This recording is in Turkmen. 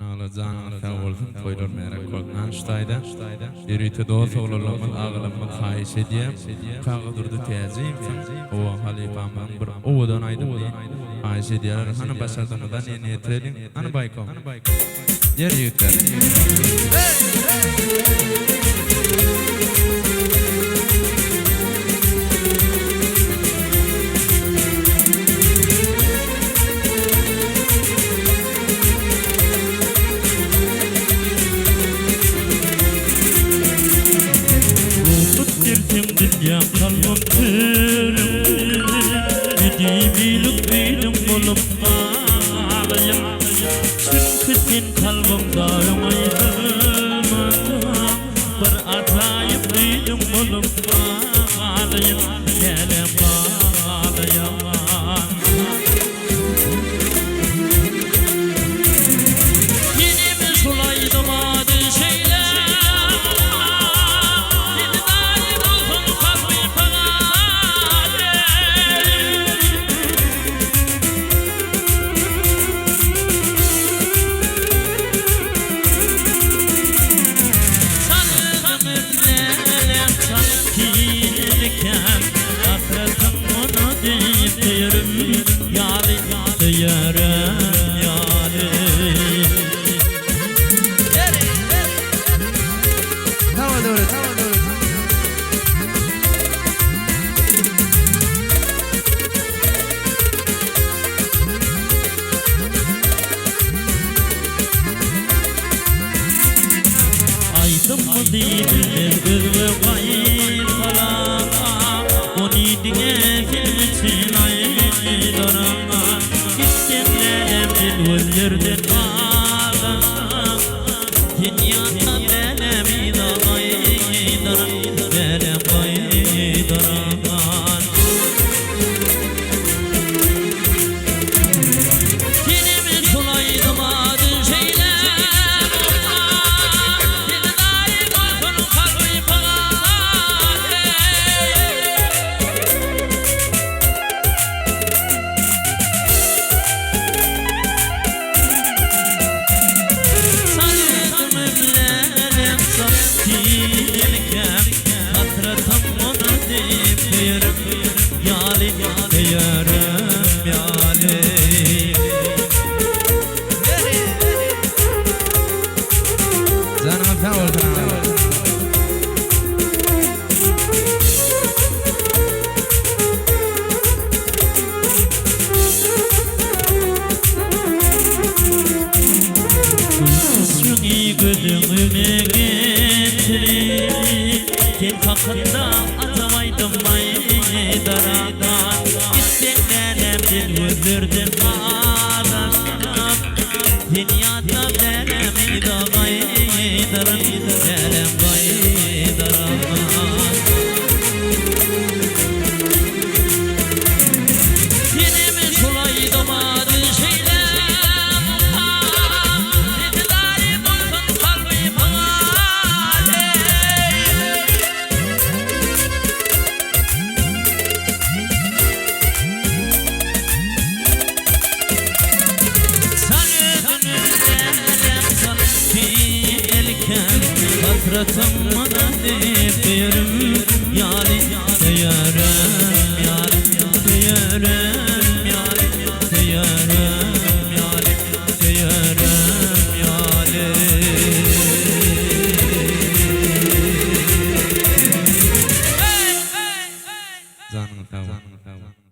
Agla janyňyz sag bolsun toýlar märek bolsun an şu taýda ýörite dos oglanlarymyz agalarymyz haýyş edýä Kakadurdy Täjiýewiň owa halypamyzyň bir owadan aýdymyny haýyş edýäler hany başardyňyzdan ýerine ýetireliň hany Baýko ýer ýigitler. Rugsat berseň dünýäň kalbym töründe Müdimilik meniň bolup galaýyn Çünki sen kalbymda öň aýrylmadyň Bir ajaýyp meniň bolup galaýyn Hälem galaýyn. Senem şol aýdyma düşeýle Seni daýy bolsun kalby pagady. Çaldym ümlälem çal tilkem Hasratyň ony diýip söýerim ýaly Söýerim ýaly. Sag bol Döwlet. Aýdymyzy bilmez özge gaýtalar Ony diňe sen üçin aýdaryn Gitseň läläm sen gözlerden azaşsam Sen ýatdan läläm yza gaýdaryn Läläm gaýdaryn. Senem şol aýdyma düşeýle Seni daýy bolsun kalby pagady. Çaldym bilenem çal tilkem Hasratyň ony diýip söýerim ýaly Söýerim ýaly. Janyňyz sag bolsun agalar. Gülküşüňi göz öňüme getirip, Sen hakynda ajap aýdym aýdaram. Gitseň nänem sen gözlerden azaşsam, Seni ýatlap nänem yza gaýdaryn, Nänem gaýdaryn. Senem şol aýdyma düşeýle Sesi daýy bolsun kalby maňa eý. Çal özüňi älem çal Tilkem hasratym mana diýip Söýerim ýaly söýerim ýaly Söýerim ýaly söýerim ýaly Söýerim ýaly. Janyňyz sag bolsun.